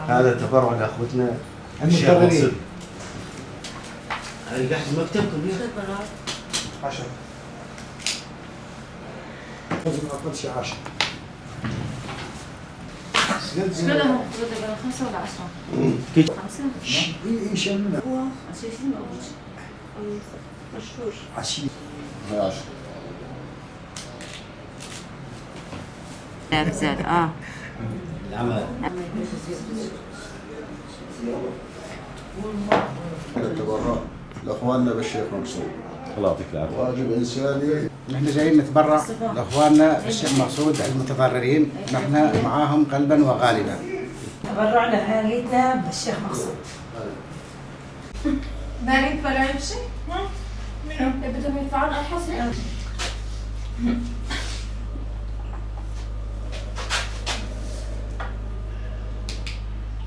هذا تبرع لاخوتنا الشيخ المتضررين. مقصود. هذه قاعد مكتبكم يا 10 لازم اقل شيء 10. شكلها بدك 5 ولا 10؟ 5. اي شيء منها. مشهور. عشية. 10. لا بزاد العمل. التبرع لاخواننا بالشيخ منصور. الله يعطيك العافيه. واجب انساني. نحن جايين نتبرع لاخواننا بالشيخ مقصود المتضررين، نحن معاهم قلبا وغالبا. تبرع لأهاليتنا بالشيخ مقصود. دارين تبرعي بشيء؟ منو؟ بدهم يدفعون الحصري.